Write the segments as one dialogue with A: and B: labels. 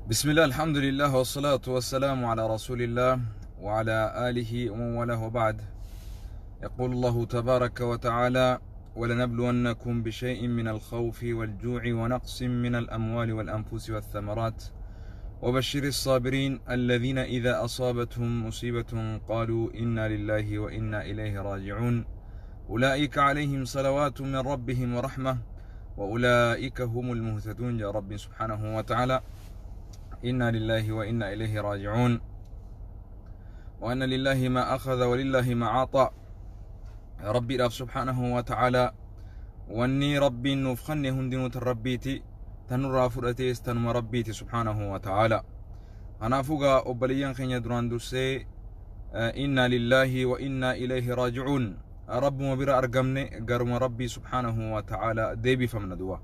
A: بسم الله، الحمد لله، والصلاة والسلام على رسول الله وعلى آله ومن والاه، وبعد. يقول الله تبارك وتعالى: ولنبلونكم بشيء من الخوف والجوع ونقص من الأموال والأنفس والثمرات وبشر الصابرين الذين إذا أصابتهم مصيبة قالوا إنا لله وإنا إليه راجعون أولئك عليهم صلوات من ربهم ورحمة وأولئك هم المهتدون. يا رب سبحانه وتعالى: إنا لله وإنا إليه راجعون، وأن لله ما أخذ ولله ما أعطى. ربي رب سبحانه وتعالى wanni Rabbiin nuuf kenne hundinuu tan Rabbiiti, tanurraa fudhatees tanuma Rabbiiti subhaanahu wa ta'ala. Kanaafuu gaa obboleeyyan keenya, duraan dursee innaa lillaahi wa innaa ilayhi raaji'uun. Rabbuma bira argamne, garuma Rabbii subhaanahu wa ta'ala deebifamna. Du'a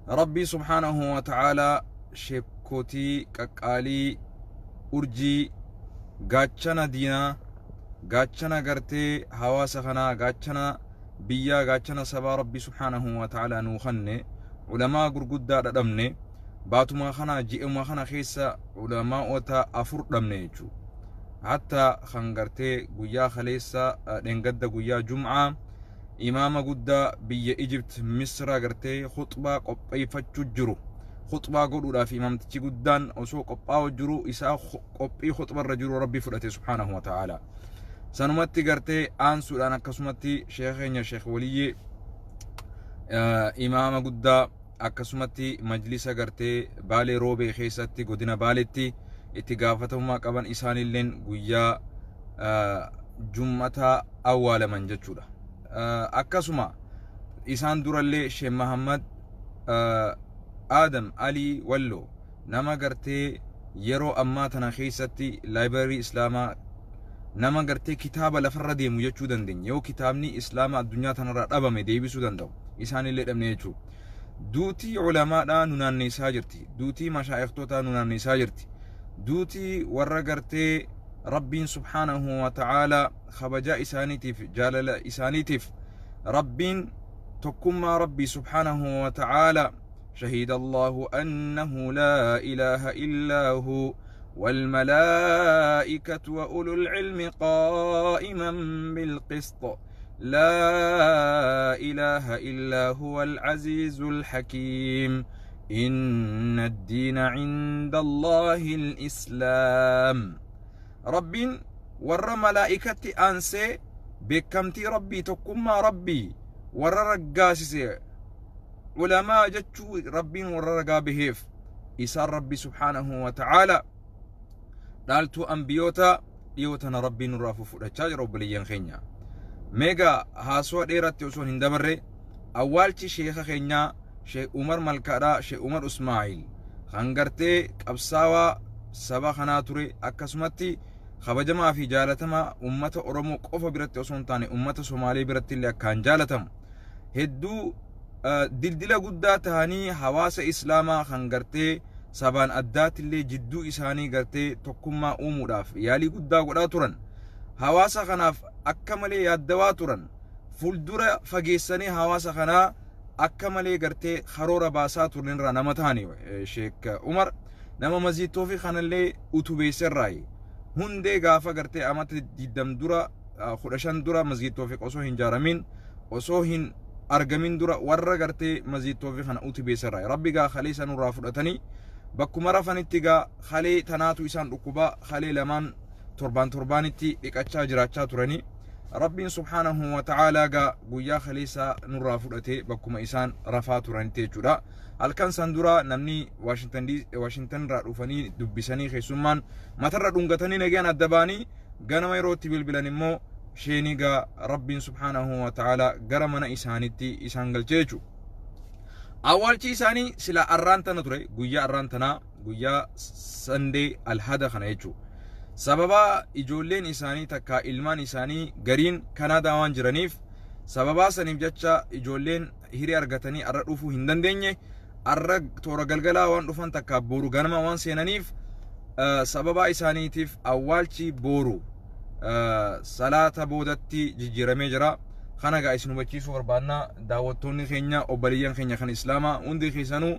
A: Rabbii subhaanahu wa ta'ala sheekotii qaqqaalii, urjii, gaachana diinaa, gaachana gartee hawaasa kanaa, gaachana biyyaa, gaachana sabaa Rabbii subhaanahu wa ta'ala nuu kenne, ulamaa gurguddaa dhadhabne. Baatuma kana, ji'uma kana keessa ulamaa'ota afur dhabne jechuu. Hatta kan gartee guyyaa kaleessa, dhengadda guyyaa jum'aa, imaama guddaa biyya Ijipt, Misra, gartee khuxbaa qopheeffachuu jiru, khuxbaa godhuudhaaf imaamtichi guddaan osoo qophaa'u jiru, isaa qophii khuxbarra jiru Rabbi fudhate subhaanahu wa ta'ala. Sanumatti gartee aansuudhaan akkasumatti sheekha keenya Sheekh Waliyyee, imaama guddaa, akkasumatti majlisa gartee Baalee Roobee keessatti, godina Baaleetti itti gaafatamummaa qaban, isaanilleen guyyaa jummataa awwaalaman jechuudha. Akkasuma isaan durallee Sheekh Mahammad Aadam Alii Walloo, nama gartee yeroo ammaa tana keessatti library islaamaa, nama gartee kitaaba lafarra deemu jechuu dandeenya, yoo kitaabni islaamaa addunyaa tanarraa dhabame deebisuu danda'u, isaanillee dhabne jechuudha. Duutii culamaadhaa nu naanneessaa jirti. Duutii mashaa'iktootaa nu naanneessaa jirti. Duutii warra gartee Rabbiin subhaanahu wa ta'aalaa kabajaa isaaniitiif, jaalala isaaniitiif, Rabbiin tokkummaa Rabbii subhaanahu wa ta'aalaa: شهد الله أنه لا إله إلا هو والملائكة وأولو العلم قائما بالقسط لا إله إلا هو العزيز الحكيم إن الدين عند الله الإسلام. رب ور ملائكة أنسي beekamtii Rabbii, tokkummaa Rabbii warra raggaasise ulamaa jechuu, Rabbiin warra ragaa baheef isaan Rabbi subhaanahu wa ta'aala dhaaltuu ambiyoota dhiyoo tana Rabbiin nurraa fudhachaa jira. Obboleeyyan keenya, meegaa haasawaa dheeratti osoo hin dabarre, awwaalchi sheeka keenyaa Sheek Umar Malkaadhaa, Sheek Umar Usmaa'il, kan gartee qabsaawaa saba kanaa ture, akkasumatti kabajamaa fi jaalatamaa ummata Oromoo qofa biratti osoo hin taane ummata Somaalee biratti illee akkaan jaalatamu, hedduu dildila guddaa tahanii hawaasa islaamaa kan gartee sabaan addaatillee jidduu isaanii gartee tokkummaa uumuudhaaf yaalii guddaa godhaa turan, hawaasa kanaaf akka malee yaaddawaa turan, fuuldura fageessanii hawaasa kanaa akka malee gartee karoora baasaa turanirraa nama ta'ani. Sheek Umar nama masjiid fi kanallee utubeesserraayi. Hundee gaafa gartee amata 20 dura, 15 dura, Masjid Toofiq osoo hin jaaramin, osoo hin argamin dura, warra gartee Masjid Toofiq kana utubeesserraayi. Rabbi gaa kaleessa nurraa fudhatanii. Bakkuma rafanitti gaa kalee tanaatu isaan dhukkubaa, kalee lamaan torbaan torbaanitti dhiqachaa jiraachaa turanii. Rabbiin subhaanahu wa ta'aalaa gaa guyyaa kaleessaa nurraa fudhatee bakkuma isaan rafaa turanitti jechuudha. Halkan san dura namni Washington irraa dhufanii dubbisanii, keessummaan matarra dhungatanii nagaan adda ba'anii, ganama yeroo itti bilbilan immoo sheenii gaa Rabbiin subhaanahu wa ta'aalaa gara mana isaaniitti isaan galchee jechuudha. Awwaalchi isaanii sila arraan tana ture, guyyaa arraan tanaa, guyyaa Sunday alhada kana jechuudha. Sababa ijoolleen isaanii takka ilmaan isaanii gariin Kanaadaa waan jiraniif, sababaa saniif jecha ijoolleen hiree argatanii arra dhufuu hin dandeenye. Arra toora galgalaa waan dhufan takka boru ganama waan seenaniif, sababaa isaaniitiif awwaalchi boru salaata boodatti jijjiiramee jira. Kana gaa isin hubachiisuu barbaanna. Daawwattoonni keenya, obboleeyyan keenya kan islaamaa hundi keessanuu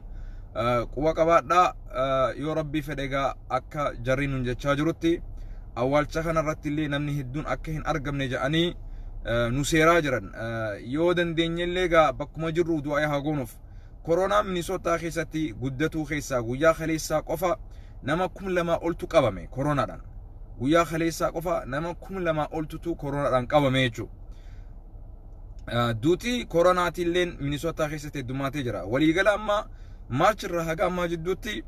A: quba qabaadhaa. Yoo Rabbii fedhe egaa, akka jarri nun jechaa jirutti, awwaalcha kanarratti illee namni hedduun akka hin argamne jedhanii nu seeraa jiran. Yoo dandeenye illee egaa bakkuma jirru du'aa haa goonuuf. Koronaan Minisootaa keessatti guddatuu keessaa, guyyaa kaleessaa qofa nama 2000 oltu qabame koronaadhaan. Guyyaa kaleessaa qofa nama 2000 oltutu koronaadhaan qabame jechuudha. Duuti koronaatilleen Minisootaa keessatti heddummaatee jira. Waliigala amma March irraa haga ammaa jidduutti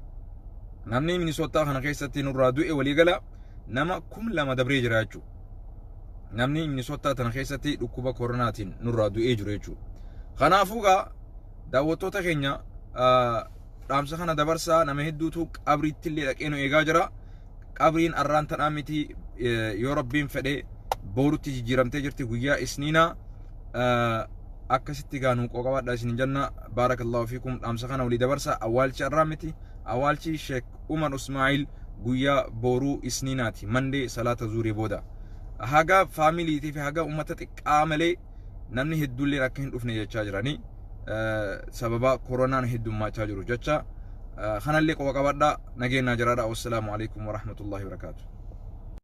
A: namni Minisootaa kana keessatti nurraa du'e waliigala nama 2000 dabree jira jechuudha. Namni Minisootaa tana keessatti dhukkuba koronaatiin nurraa du'ee jiru jechuudha. Kanaafuu gaa, daawwattoota keenya, dhaamsa kana dabarsaa. Nama hedduutu qabriitti illee dhaqee nu eegaa jira. Qabriin arraan tanaa miti, yoo Rabbiin fedhe boorutti jijjiiramtee jirti, guyyaa Isniinaa. Akkasitti gaa nuu qoqabadha isin jenna. Baarakallahu fiikum. Dhaamsa kana walii dabarsa. Awwaalchi arraa miti, awwaalchi Sheek Umar Ismaa'il guyyaa booruu Isniinaati, Monday, salaata zuurii booda. Haga faamiliitii fi haga ummata xiqqaa malee namni hedduulleen akka hin dhufne jechaa jiranii, sababa koronaan heddummaachaa jiru jecha. Kanallee qoba qabadha. Nageenyaa jiraadha. Wassalaamu alaikum warahmatullahi wabarakaatu.